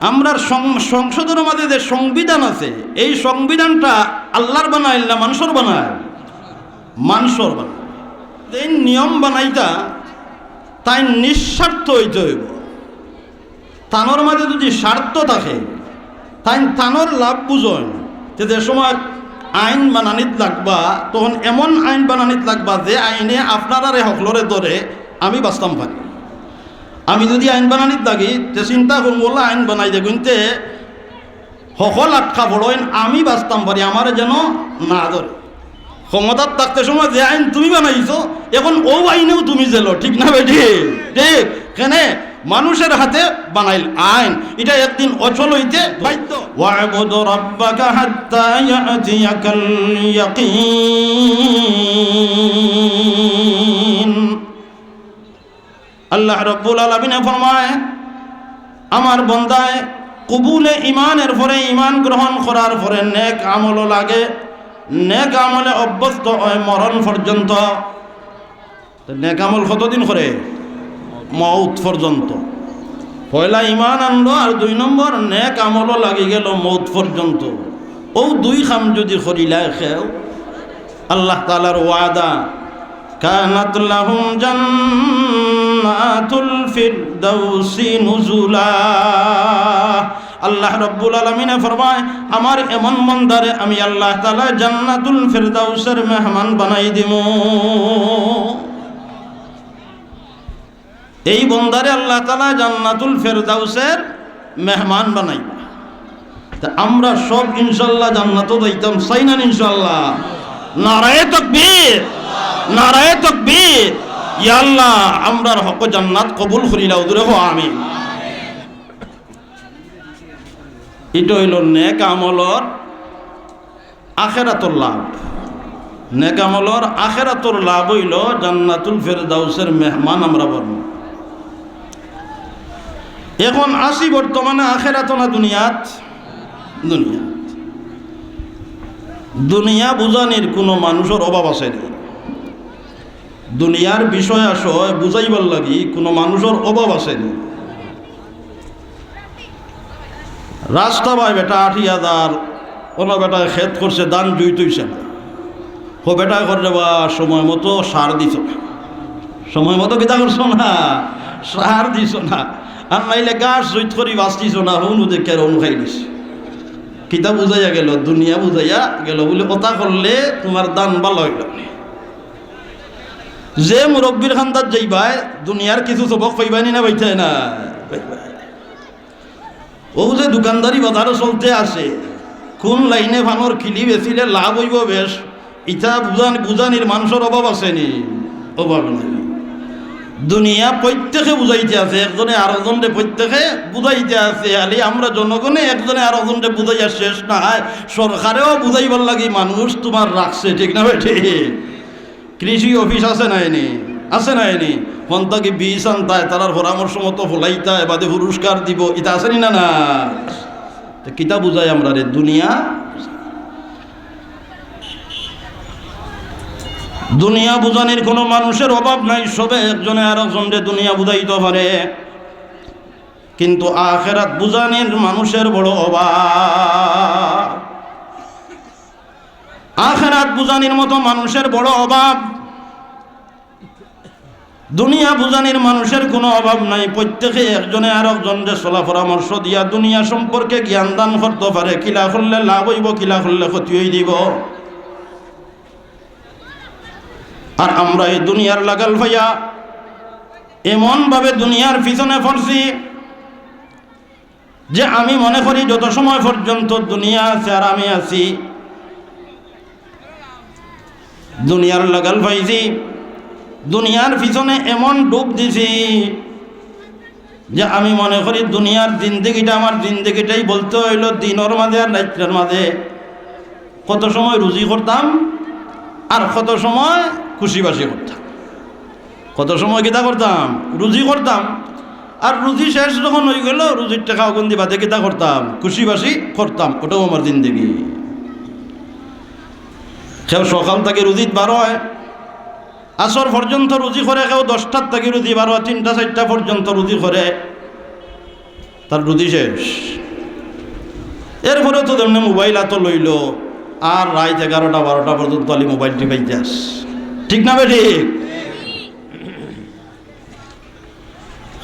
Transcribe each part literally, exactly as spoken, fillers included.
আমরার সং-, সংসদর মাঝে যে সংবিধান আছে, এই সংবিধানটা আল্লার বানাইল না মানষর বানাইল? মানষর বানাইল। যে নিয়ম বানাইতা, তাইন নিঃস্বার্থ অইতে অইবো। তানর মাঝে যুদি স্বার্থ থাকে, তাইন তানর লাভ বুঝইন। তে যে সময় আইন বানানিত লাগবা, তখন এমন আইন বানানিত লাগবা যে আইনে আপনারারে হকলরে ধরে আমি বাঁচতাম পারি। আমি যুদি আইন বানানিত লাগি, তে চিন্তা করমু, অলা আইন বানাই দেগুইন তে হকল আটকা পড়ইন, আমি বাঁচতাম পারি, আমারে যেন না ধরে। ক্ষমতাত থাকতে সময় যে আইন তুমি বানাইছো, এখন অউ আইনেও তুমি জেলো, ঠিক না বেঠিক? ঠিক। কেনে? মানুষর হাতে বানাইল আইন, ইটা একদিন অচল অইতে বাধ্য। واعبد ربك حتى يأتيك اليقين। আল্লাহ রব্বুল আলামিনে ফরমায়, আমার বন্দায় কবুলে ইমানের পরে, ইমান গ্রহণ করার পরে নেক আমলও লাগে, নেক আমলে অভ্যস্ত অয় মরণ পর্যন্ত। তো নেক আমল কতদিন করে? মউত পর্যন্ত। পয়লা ইমান আনলো, আর দুই নম্বর নেক আমলও লাগি গেলো মউত পর্যন্ত। অউ দুই কাম যুদি করিলায় কেউ, আল্লাহ তাআলার ওয়াদা, كانت لهم جنات الفردوس نزلا। আল্লাহ রব্বুল আলামিনে ফরমায়, আমার এমন বন্দারে আমি আল্লাহ তাআলা জান্নাতুল ফেরদাউসের মেহমান বানাই দিমু। এই বন্দারে আল্লাহ তাআলা জান্নাতুল ফেরদাউসের মেহমান বানাইবা। তে আমরা সব ইনশাআল্লাহ জান্নাতো যাইতাম চাই না নি ইনশাআল্লাহ? নারায়ে তাকবীর, নারায়ে তাকবীর। ইয়া আল্লাহ, আমরার হক জান্নাত কবুল করিলাও, জোরে কও আমিন। ইটা অইলো নেক আমলর আখেরাতর লাভ। নেক আমলর আখেরাতর লাভ অইলো জান্নাতুল ফেরদাউসের মেহমান আমরা বনমু। এখন আছি বর্তমানে আখেরাতো না দুনিয়াত? দুনিয়াত। দুনিয়া বুঝানির কুনু মানুষর অভাব আছে নি? দুনিয়ার বিষয় আশয় বুঝাইবার লাগি কুনু মানুষর অভাব আছে নি? রাস্তা বায় বেটা আটিয়া যার, অনো বেটায় খেত করছে, ধান জুইত অইছে না। হউ বেটায় কর রে বা, সময় মতো সার দিছো না। সময় মতো কিতা করছো না? সার দিছো না। আর নাইলে ঘাস জুইত করি বাছ দিছো না, হউনু দেখি আর হউনু খাই দিছে। কিতা বুঝাইয়া গেলো? দুনিয়া বুঝাইয়া গেলো। বুলে, অতা করলে তুমার ধান ভালা অইলো না। যে মুরব্বির কান্দাত যাইবায়, দুনিয়ার কিছু সবক পাইবায় নি না পাইতায় না? পাইবায়। অউ যে দোকানদারি বাজারো চলতে আছে, কুন লাইনে পানর কিলি বেচিলে লাভ অইবো বেশ, ইতা বুঝান-, বুঝানির মানুষর অভাব আছে নি? অভাব নাই। দুনিয়া প্রত্যেকে বুঝাইতে আছে, একজনে আরকজনরে প্রত্যেকে বুঝাইতে আছে। খালি আমরা জনগণে একজনে আরকজনরে বুঝাইয়া শেষ নায়, সরকারেও বুঝাইবার লাগি মানুষ তুমার রাখছে, ঠিক না বেঠিক? কৃষি অফিস আছে নায় নি? আছে নায় নি? হন থাকি বীজ আনতায়, তারার পরামর্শ মতো ফলাইতায়, বাদে পুরস্কার দিবো, ইতা আছে নি না, না? তে কিতা বুঝায় আমরারে? দুনিয়া। দুনিয়া বুঝানির কুনু মানুষর অভাব নাই, সবে একজনে আরকজনরে দুনিয়া বুঝাইতো পারে, কিন্তু আখেরাত বুঝানির মানুষর বড় অভাব। আখেরাত বুঝানির মতো মানুষর বড় অভাব। দুনিয়া বুঝানির মানুষর কুনু অভাব নাই, প্রত্যেকে একজনে আরকজনরে সলা পরামর্শ দিয়া দুনিয়া সম্পর্কে জ্ঞান দান করতো পারে, কিলা করলে লাভ অইবো, কিলা করলে ক্ষতি অইযিবো। আর আমরা এই দুনিয়ার লাগাল পাইয়া এমনভাবে দুনিয়ার পিছনে পড়ছি, যে আমি মনে করি যত সময় পর্যন্ত দুনিয়া আছে আর আমি আছি, দুনিয়ার লাগাল পাইছি, দুনিয়ার পিছনে এমন ডুব দিছি যে আমি মনে করি দুনিয়ার জিন্দেগিটা আমার জিন্দেগিটাই বলতে অইলো দিনর মাঝে আর রাইতর মাঝে। কত সময় রুজি করতাম আর কত সময় খুশিবাসি করতাম। কত সময় কিতা করতাম? রুজি করতাম। আর রুজি শেষ যখন অইগেলো, রুজির টেকা অগুন দি বাদে কিতা করতাম? খুশিবাসি করতাম। অটাউ আমার জিন্দেগি। কেউ সকাল থাকি রুজিত বার অয়, আসর পর্যন্ত রুজি করে, কেউ দশটার থাকি রুজি বার অয়, তিনটা চাইরটা পর্যন্ত রুজি করে। তার রুজি শেষ। এরপরে তো যেমনে মোবাইল আতো লইলো, আর রাইত এগারোটা বারোটা পর্যন্ত খালি মোবাইল টিপাইতাস। ঠিক না বেঠিক?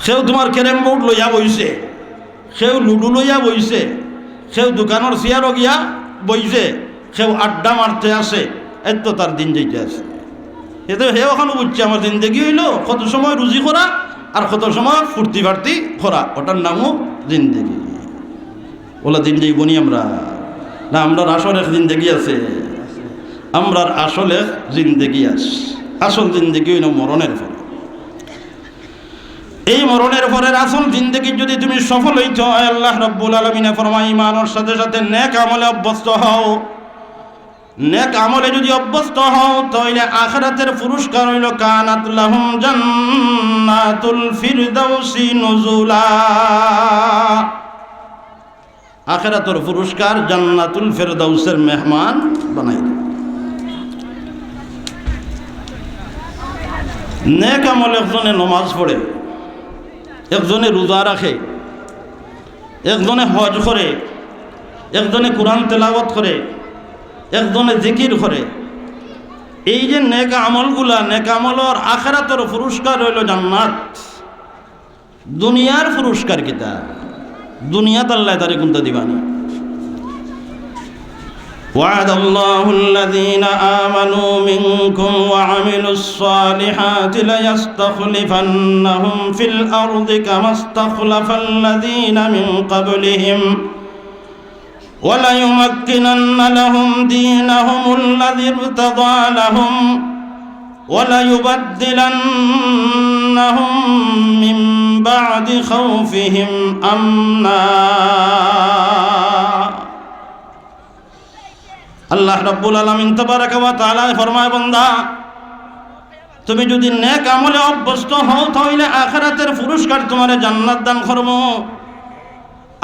কেউ তুমার ক্যারেম বোর্ড লইয়া বইছে, কেউ লুডু লইয়া বইছে, কেউ দোকানর চেয়ারো গিয়া বইছে, কেউ আড্ডা মারতে আছে। এত তার দিন যাইতে আছে। এতে হে অখানউ বুঝছে, আমার জিন্দেগি অইলো কত সময় রুজি করা আর কত সময় ফুর্তি ফার্তি করা, ওটার নামও জিন্দেগি। ওলা দিন যাইবো নি আমরা? না, আমরার আসল এক জিন্দেগি আছে, আমরার আসল এক জিন্দেগি আছে। আসল জিন্দেগি অইলো মরণের পর। এই মরণের পরের আসল জিন্দেগি যদি তুমি সফল অইতে হয়, আল্লাহ রাব্বুল আলামিনে ফরমায়, ইমানর সাথে সাথে নেক আমলে অভ্যস্ত হও। নেক আমলে যদি অভ্যস্ত হও, তাইলে আখিরাতের পুরস্কার অইলো, কানাত লাহুম জান্নাতুল ফিরদাউসি নুজুলা। আখিরাতর পুরস্কার জান্নাতুল ফেরদাউসের মেহমান বানাই দেয়। নেক আমল, একজনে নমাজ পড়ে, একজনে রোজা রাখে, একজনে হজ করে, একজনে কোরআন তেলাওয়াত করে, একজনে জিকির করে। এই যে নেক আমলগুলা, নেক আমলর আখিরাতর পুরস্কার অইলো জান্নাত। দুনিয়ার পুরস্কার কিতা? দুনিয়াত আল্লায় তারে কুনটা দিবা না। وعد الله الذين آمنوا منكم وعملوا الصالحات ليستخلفنهم في الأرض كما استخلف الذين من قبلهم وليمكنن لهم دينهم الذي ارتضى لهم وليبدلنهم من بعد خوفهم أمنا। আল্লাহ রাব্বুল আলামিন তাবারাকা ওয়া তাআলা ফরমায়, বান্দা, তুমি যদি নেক আমলে অভ্যস্ত হও, তাইলে আখিরাতের পুরস্কার তুমারে জান্নাত দান করমু।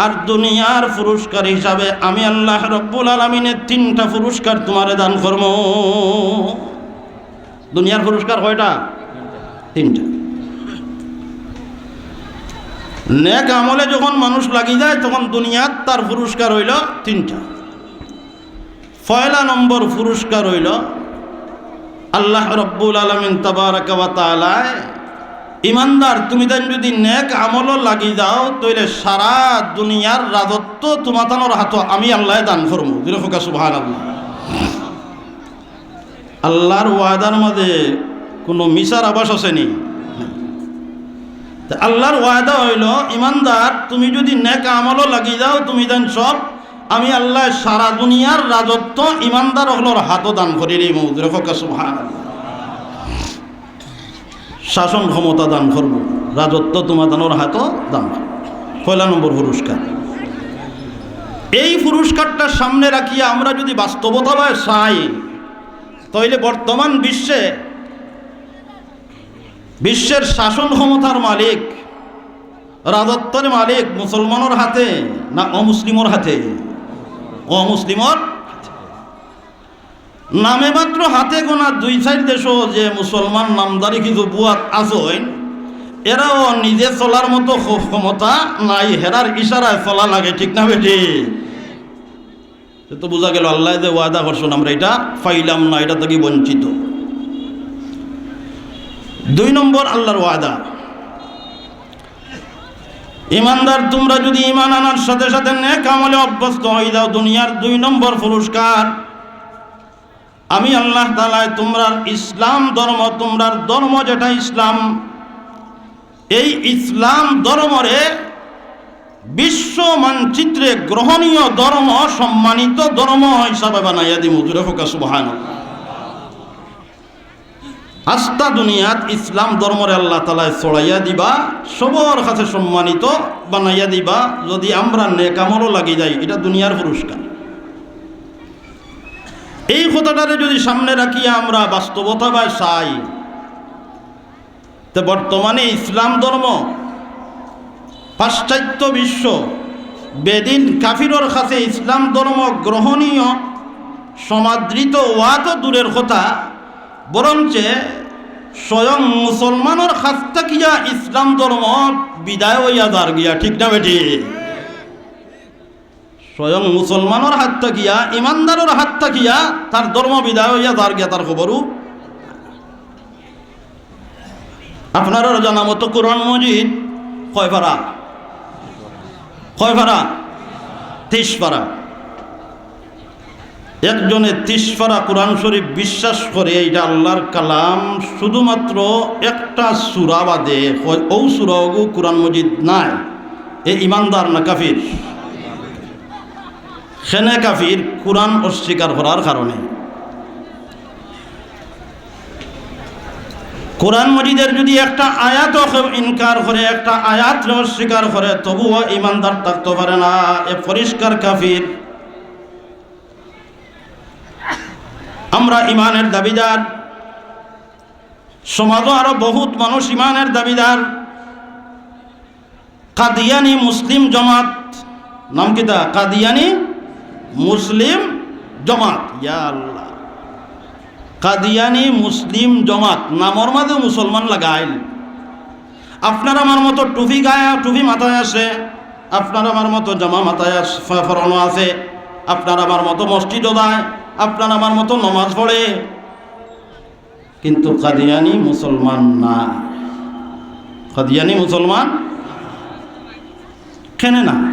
আর দুনিয়ার পুরস্কার হিসাবে আমি আল্লাহ রাব্বুল আলামিনে তিনটা পুরস্কার তুমারে দান করমু। দুনিয়ার পুরস্কার কয়টা? তিনটা। নেক আমলে যখন মানুষ লাগি যায়, তখন দুনিয়াত তার পুরস্কার অইলো তিনটা। পয়লা নম্বর পুরস্কার অইলো, আল্লাহ রাব্বুল আলামিন তাবারাকা ওয়া তাআলায়, ইমানদার, তুমি তাইন যদি নেক আমলো লাগি যাও, তাইলে সারা দুনিয়ার রাজত্ব তুমাতানোর হাতো আমি আল্লায় দান করমু। জোরে কউক্কা সুবহানাল্লাহ। আল্লার ওয়াদার মাঝে কুনু মিছার আভাস আছে নি? তে আল্লার ওয়াদা অইলো, ইমানদার, তুমি যদি নেক আমলো লাগি যাও, তুমি তাইন সব আমি আল্লায় সারা দুনিয়ার রাজত্ব ইমানদার অকলর হাতো দান করি দিমু। জোরে কউক্কা সুবহানাল্লাহ। শাসন ক্ষমতা দান করমু, রাজত্ব তুমাতানোর হাতো দান করমু। পয়লা নম্বর পুরস্কার। এই পুরস্কারটা সামনে রাখিয়া আমরা যদি বাস্তবতাবায় চাই, তাইলে বর্তমান বিশ্বে, বিশ্বের শাসন ক্ষমতার মালিক, রাজত্বর মালিক মুসলমানর হাতে না অমুসলিমর হাতে? অমুসলিমর হাতে। নামে মাত্র হাতে গোনা দুই চাইর দেশো যে মুসলমান নামধারী কিছু বুয়াত আছইন, এরাও নিজে চলার মতো ক্ষ-, ক্ষমতা নাই, হেরার ইশারায় চলা লাগে, ঠিক না বেঠিক? তে তো বুঝা গেল আল্লায় যে ওয়াদা করছইন আমরা ইটা পাইলাম না, ইটা থাকি বঞ্চিত। দুই নম্বর আল্লার ওয়াদা, ইমানদার, তুমরা যুদি ইমান আনার সাথে সাথে নেক আমলে অভ্যস্ত অই যাও, দুনিয়ার দুই নম্বর পুরস্কার, আমি আল্লাহ তাআলায় তুমরার ইসলাম ধর্ম, তুমরার ধর্ম যেটা ইসলাম, এই ইসলাম ধর্মরে বিশ্ব মানচিত্রে গ্রহণীয় ধর্ম, সম্মানিত ধর্ম হিসাবে বানাইয়া দিমু। জোরে কউক্কা সুবহানাল্লাহ। আস্তা দুনিয়াত ইসলাম ধর্মরে আল্লাহ তাআলায় ছড়াইয়া দিবা, সবর কাছে সম্মানিত বানাইয়া দিবা, যুদি আমরা নেক আমলো লাগি যাই, ইটা দুনিয়ার পুরস্কার। এই কথাটারে যুদি সামনে রাখিয়া আমরা বাস্তবতাবায় চাই, তে বর্তমানে ইসলাম ধর্ম পাশ্চাত্য বিশ্ব, বেদিন কাফিরর কাছে ইসলাম ধর্ম গ্রহণীয়, সমাদৃত অওয়া তো দূরের কথা, বরঞ্চে স্বয়ং মুসলমানর হাত থাকিয়া ইসলাম ধর্ম বিদায় অইয়া যার গিয়া, ঠিক না বেঠিক? স্বয়ং মুসলমানর হাত থাকিয়া, ইমানদারর হাত থাকিয়া তার ধর্ম বিদায় অইয়া যার গিয়া, তার খবরও। আপনারার জানা মতো কোরআন মজিদ কয় পারা? কয় পারা? তেইশ পারা। একজনে তিশ পারা কোরআন শরীফ বিশ্বাস করে, এইটা আল্লাহর কালাম, শুধুমাত্র একটা সূরা বাদে, অউ সূরা অগু কোরআন মজিদ নায়, এ ইমানদার না কাফির? কেনে কাফির? কোরআন অস্বীকার করার কারণে। কোরআন মজিদের যদি একটা আয়াতও কেউ ইনকার করে, একটা আয়াতরে অস্বীকার করে, তবুও ইমানদার থাকতে পারে না, এ পরিষ্কার কাফির। আমরা ইমানের দাবিদার, সমাজও আরো বহুত মানুষ ইমানের দাবিদার। কাদিয়ানি মুসলিম জমাত, নাম কিতা? কাদিয়ানি মুসলিম জমাত। ইয়া আল্লাহ, কাদিয়ানি মুসলিম জমাত নামর মাঝে মুসলমান লাগাইল। আপনার আমার মতো টুপি গায়ে, টুপি মাথায় আছে, আপনার আমার মতো জামা মাথায় আস-, ফ-, ফরানো আছে, আপনার আমার মতো মসজিদও যায়, আপনার আমার মতো নমাজ পড়ে, কিন্তু কাদিয়ানি মুসলমান না। কাদিয়ানি মুসলমান কেনে না?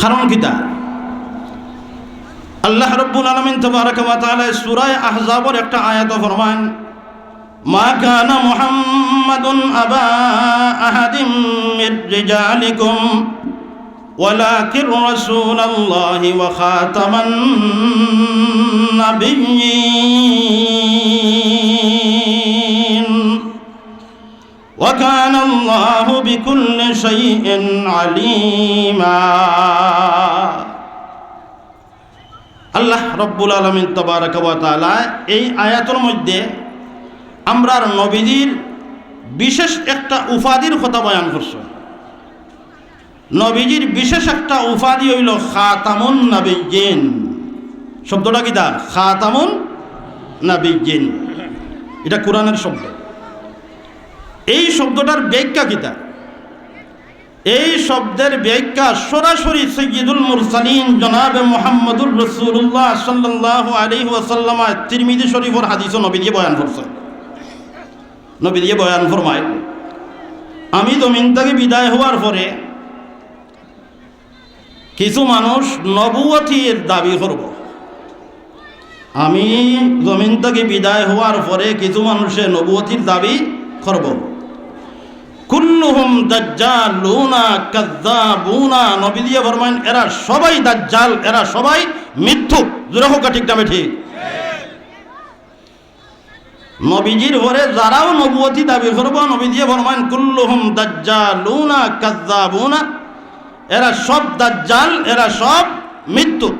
কারণ কিতা? আল্লাহ রাব্বুল আলামিন তাবারাকা ওয়া তাআলা সূরা আহজাবর একটা আয়াত ফরমান, "মা কানা মুহাম্মাদুন আবা আহাদিম মির রিজালিকুম ওয়ালাকিন রাসূলুল্লাহি ওয়া খাতামান নাবিয়্যিন ওয়া কানাল্লাহু বিকুল্লি শাইইন আলিমা।" আল্লাহ রাব্বুল আলামিন তাবারাকা ওয়া তাআলা এই আয়াতর মধ্যে আমরার নবীজির বিশেষ একটা উপাধির কথা বয়ান করছইন। নবীজির বিশেষ একটা উপাধি অইলো খাতামুন নাবিয়্যিন। শব্দটা কিতা? খাতামুন নাবিয়্যিন। এটা কোরআনের শব্দ। এই শব্দটার ব্যাখ্যা কিতা? এই শব্দের ব্যাখ্যা সরাসরি সাইয়্যিদুল মুরসালিন জনাবে মুহাম্মদুর রাসূলুল্লাহ সাল্লাল্লাহু আলাইহি ওয়াসাল্লাম তিরমিজি শরীফর হাদিসও নবীজিয়ে বয়ান করছইন। নবীজিয়ে বয়ান ফরমায়, আমি জমিন থাকি বিদায় হওয়ার পরে কিছু মানুষ নবুয়তির দাবি করব। আমি জমিন থাকি বিদায় হওয়ার পরে কিছু মানুষে নবুয়তির দাবি করব। কুল্লুহুম দাজ্জালুনা কাযযাবুনা, নবীজিয়ে ফরমাইন, এরা সবাই দাজ্জাল, এরা সবাই মিথ্যুক। জোরে কউক্কা, ঠিক না বেঠিক? নবীজির পরে যারাও নবুয়তি দাবি করব, নবীজিয়ে ফরমাইন, "কুল্লুহুম দাজ্জালুনা কাযযাবুনা।" এরা সব দাজ্জাল, এরা সব মিথ্যুক।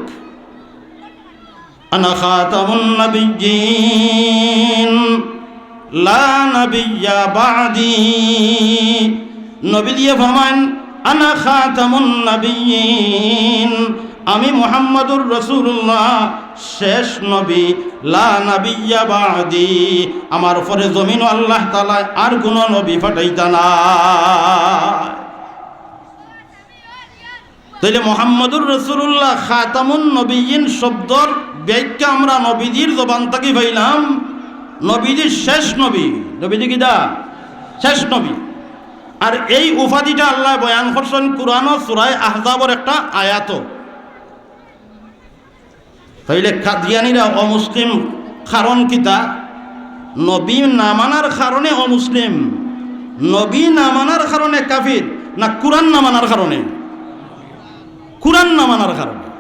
"আনা খাতামুন নাবিয়্যিন, লা নাবিয়্যা বা'দি।" নবীজিয়ে ফরমাইন, "আনা খাতামুন নাবিয়্যিন।" আমি মুহাম্মদুর রাসূলুল্লাহ, শেষ নবী, লা নাবিয়্যা বা'দি, আমার পরে জমিনো আল্লাহ তাআলায় আর কুনু নবী পাঠাইতা না। তাইলে মুহাম্মদুর রাসূলুল্লাহ খাতামুন নবিয়্যিন শব্দর ব্যাখ্যা আমরা নবীজির জবান থাকি পাইলাম, নবীজি শেষ নবী, নবীজি কিতা? শেষ নবী। আর এই উপাধিটা আল্লায় বয়ান করছইন কুরআনো সূরায়ে আহজাবর একটা আয়াতো। তাইলে কাদিয়ানিরা অমুসলিম কারণ কিতা? নবী না মানার কারণে অমুসলিম, নবী না মানার কারণে কাফির, না কুরআন না মানার কারণে? কুরআন না মানার কারণে।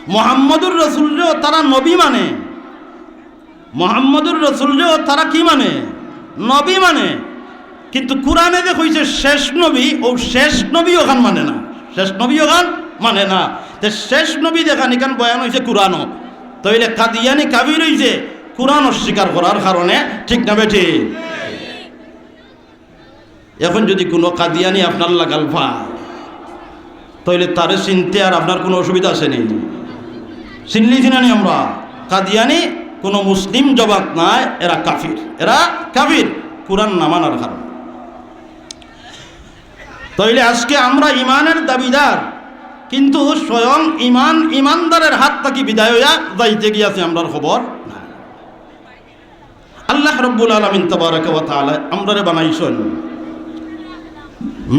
মুহাম্মদুর রাসূলরেও তারা নবী মানে, মুহাম্মদুর রাসূলরেও তারা কি মানে? নবী মানে। কিন্তু কুরআনে যে কইছে শেষ নবী, অউ শেষ নবী অখান মানে না, শেষ নবী অখান মানে না। তে শেষ নবী যেখান, ইখান বয়ান অইছে কুরআনো। তাইলে কাদিয়ানি কাফির অইছে কুরআন অস্বীকার করার কারণে, ঠিক না বেঠিক? এখন যদি কুনু কাদিয়ানি আপনার লাগাল পায়, তাইলে তারে চিনতে আর আপনার কুনু অসুবিধা আছে নি? চিনলি চিনানি আমরা কাদিয়ানি কোনো মুসলিম জমাত নায়, এরা কাফির, এরা কাফির, কোরআন না মানার কারণে। তাইলে আজকে আমরা ইমানের দাবিদার, কিন্তু স্বয়ং ইমান ইমানদারের হাত থাকি বিদায় হইয়া যাইতে গিয়াছে আমরার খবর নাই। আল্লাহ রব্বুল আলামিন তাবারাকা ওয়া তাআলা আমরারে বানাইছইন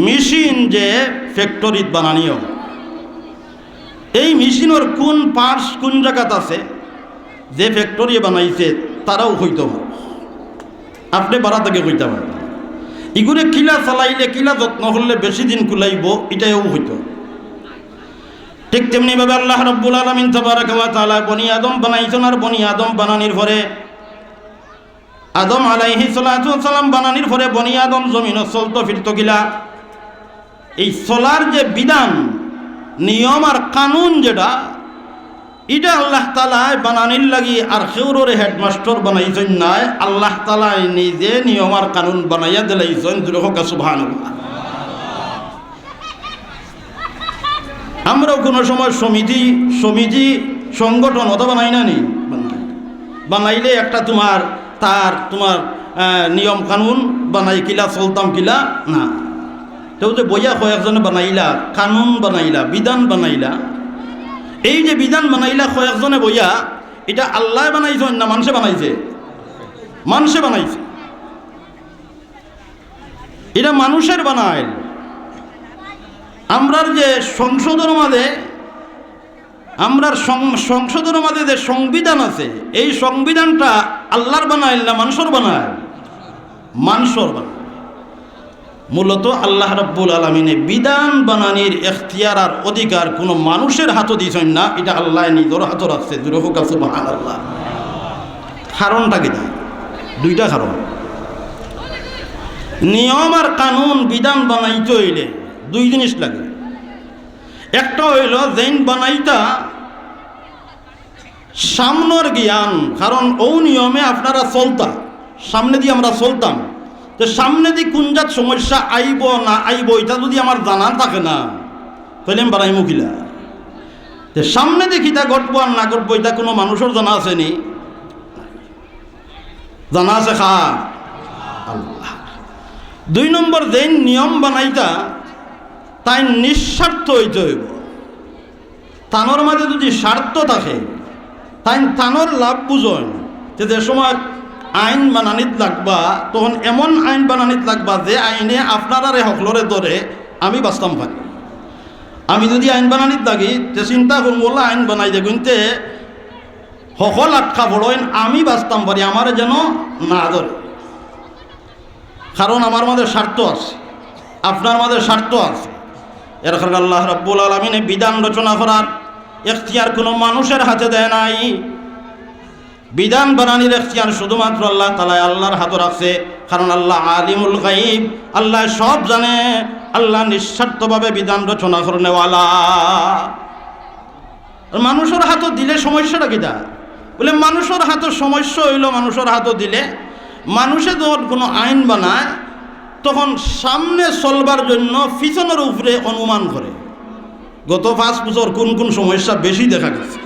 মেশিন, যে ফ্যাক্টরিত বানানি অয়। এই মেশিনর কোন পার্টস কোন জাগাত আছে, যে ফ্যাক্টরিয়ে বানাইছে, তারাও কইতো পারবো। আপনে বারা থাকি কইতা পারবা। ইগুরে কিলা চালাইলে, কিলা যত্ন করলে বেশি দিন কুলাইবো, ইটাও কইতো। ঠিক তেমনি ভাবে আল্লাহ রব্বুল আলামিন তাবারাকা ওয়া তাআলা বনি আদম বানাইছইন, আর বনি আদম বানানির পরে, আদম আলাইহিস সালাতু ওয়াস সালাম বানানির পরে বনি আদম জমিনো চলতো ফিরতো কিলা, এই চলার যে বিধান, নিয়ম আর কানুন যেটা, ইটা আল্লাহ তাআলায় বানানির লাগি আর কেউররে হেডমাস্টার বানাইছইন নায়, আল্লাহ তাআলায় নিজে নিয়ম আর কানুন বানাইয়া দিলাইছইন। জোরে কউক্কা সুবহানাল্লাহ। আমরাও কোনো সময় সমিতি, সমিতি, সংগঠন অতা বানাই না নি? বানাইলে একটা তোমার, তার তোমার, আহ, নিয়ম কানুন বানাই কিলা চলতাম কিলা না। তেউ যে বইয়া কয়েকজনে বানাইলা, কানুন বানাইলা, বিধান বানাইলা, এই যে বিধান বানাইলা কয়েকজনে বইয়া, ইটা আল্লায় বানাইছইন না মানষে বানাইছে? মানষে বানাইছে। ইটা মানুষের বানাইল। আমরার যে সংসদর মাঝে, আমরার সং-, সংসদর মাঝে যে সংবিধান আছে, এই সংবিধানটা আল্লার বানাইল না মানষর বানাইল? মানষর বানাইল। মূলত আল্লাহ রাব্বুল আলামিনে বিধান বানানির এখতিয়ার আর অধিকার কোনো মানুষের হাতো দিছইন না, ইটা আল্লায় নিজর হাতো রাখছে। জোরে কউক্কা সুবহানাল্লাহ। কারণটা কিতা? দুইটা কারণ। নিয়ম আর কানুন, বিধান বানাইতে অইলে দুই জিনিস লাগে। একটা অইলো যেইন বানাইতা সামনর জ্ঞান, কারণ অউ নিয়মে আপনারা চলতা, সামনেদি আমরা চলতাম, তে সামনেদি কুন জাত সমস্যা আইবো না আইবো, ইটা যুদি আমার জানা থাকে না, তাইলে আমি বানাইমু কিলা? তে সামনেদি কিতা ঘটবো আর না ঘটবো, ইটা কোনো মানুষর জানা আছে নি? জানা আছে কার? আল্লাহ। দুই নম্বর, যেইন নিয়ম বানাইতা, তাইন নিঃস্বার্থ অইতে অইবো। তানর মাঝে যুদি স্বার্থ থাকে, তাইন তানর লাভ বুঝইন, তে যে সময় আইন বানানিত লাগবা, তখন এমন আইন বানানিত লাগবা যে আইনে আপনারারে হকলরে ধরে, আমি বাঁচতাম পারি। আমি যুদি আইন বানানিত লাগি, তে চিন্তা করমু, অলা আইন বানাই দেগুইন তে হকল আটকা পড়ইন, আমি বাঁচতাম পারি, আমারে যেন না ধরে। কারণ আমার মাঝে স্বার্থ আছে, আপনার মাঝে স্বার্থ আছে। এর কারণে আল্লাহ রাব্বুল আলামিনে বিধান রচনা করার এখতিয়ার কোনো মানুষের হাতে দেয় নাই। বিধান বানানির এখতিয়ার শুধুমাত্র আল্লাহ তাআলায় আল্লার হাতো রাখছে, কারণ আল্লাহ আলিমুল গাইব, আল্লায় সব জানে, আল্লাহ নিঃস্বার্থভাবে বিধান রচনা করনেওয়ালা। আর মানুষর হাতো দিলে সমস্যাটা কিতা? বলে, মানুষর হাতো সমস্যা অইলো, মানুষর হাতো দিলে, মানুষে যখন কোনো আইন বানায়, তখন সামনে চলবার জন্য পিছনর উপরে অনুমান করে। গত পাঁচ বছর কুন কুন সমস্যা বেশি দেখা গেছে,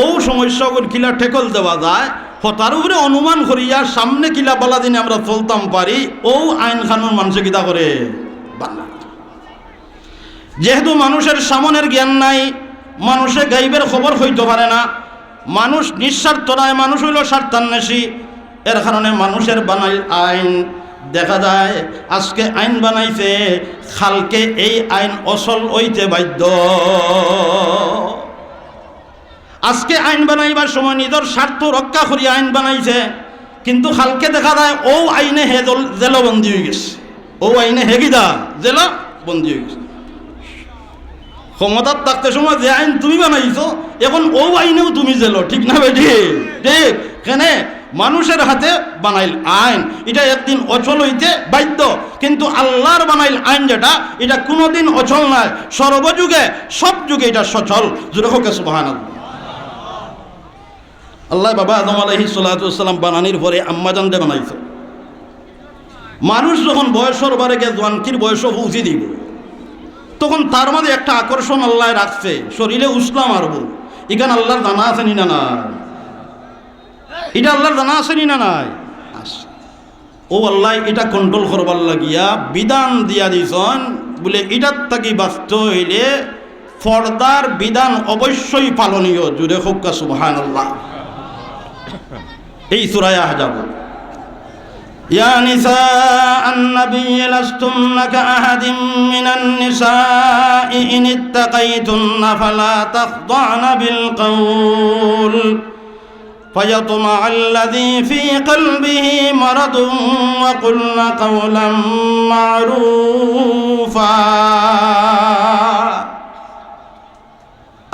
অউ সমস্যাগুইন কিলা tackle দেওয়া যায়, হতার উপরে অনুমান করিয়া সামনে কিলা বালা দিনে আমরা চলতাম পারি, অউ আইন কানুন মানষে কিতা করে? বানায়। যেহেতু মানুষের সামনের জ্ঞান নাই, মানুষে গাইবের খবর কইতো পারে না, মানুষ নিঃস্বার্থ নায়, মানুষ অইলো স্বার্থান্বেষী। এর কারণে মানুষের বানাইল আইন, দেখা যায় আজকে আইন বানাইছে, কালকে এই আইন অচল অইতে বাধ্য। আজকে আইন বানাইবার সময় নিজর স্বার্থ রক্ষা করি আইন বানাইছে, কিন্তু কালকে দেখা যায় অউ আইনে হে জল-, জেলো বন্দী অইগেছে, অউ আইনে হে কিতা জেলো বন্দী অইগেছে। ক্ষমতাত থাকতে সময় যে আইন তুমি বানাইছো, এখন অউ আইনেও তুমি জেলো, ঠিক না বেটি? ঠিক। কেনে? মানুষের হাতে বানাইল আইন, ইটা একদিন অচল অইতে বাধ্য। কিন্তু আল্লার বানাইল আইন যেটা, ইটা কুনুদিন অচল নায়, সর্বযুগে, সব যুগে ইটা সচল। জোরে কউক্কা সুবহানাল্লাহ। আল্লায় বাবা আদম আলাইহিস সালাতু ওয়াস সালাম বানানির পরে আম্মাজানরে বানাইছে। মানুষ যখন বয়সর বারে গিয়া জোয়ানকির বয়সো পৌঁছি দিবো, তখন তার মাঝে একটা আকর্ষণ আল্লায় রাখছে, শরীরে উছলা মারবো। ইখান আল্লার জানা আছে নি না? না। ইটা আল্লাহর জানা আছে নি না নাই? আছে। অউ আল্লায় ইটা control করবার লাগিয়া বিধান দিয়া দিছইন, বুলে ইটার থাকি বাঁচতে অইলে পর্দার বিধান অবশ্যই পালনীয়। জুরে কউক্কা সুবহানাল্লাহ। এই সূরায়ে আহজাব। يا نساء النبي لستن كأحد من النساء إن اتقيتن فلا تخضعن بالقول فيطمع الذي في قلبه مرض وقلن قولا معروفا।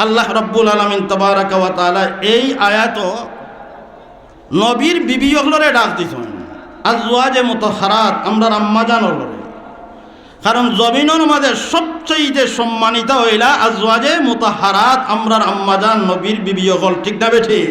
আল্লাহ রাব্বুল আলামিন তাবারাকা ওয়া তাআলা এই আয়াতো নবীর বিবি অকলরে ডাক দিছইন, আজওয়াজে মুতাহহারাত, আমরার আম্মাজান অকলরে। কারণ জমিনর মাঝে সবচাইতে সম্মানিতা অইলা আজওয়াজে মুতাহহারাত, আমরার আম্মাজান নবীর বিবি অকল, ঠিক না বেঠিক?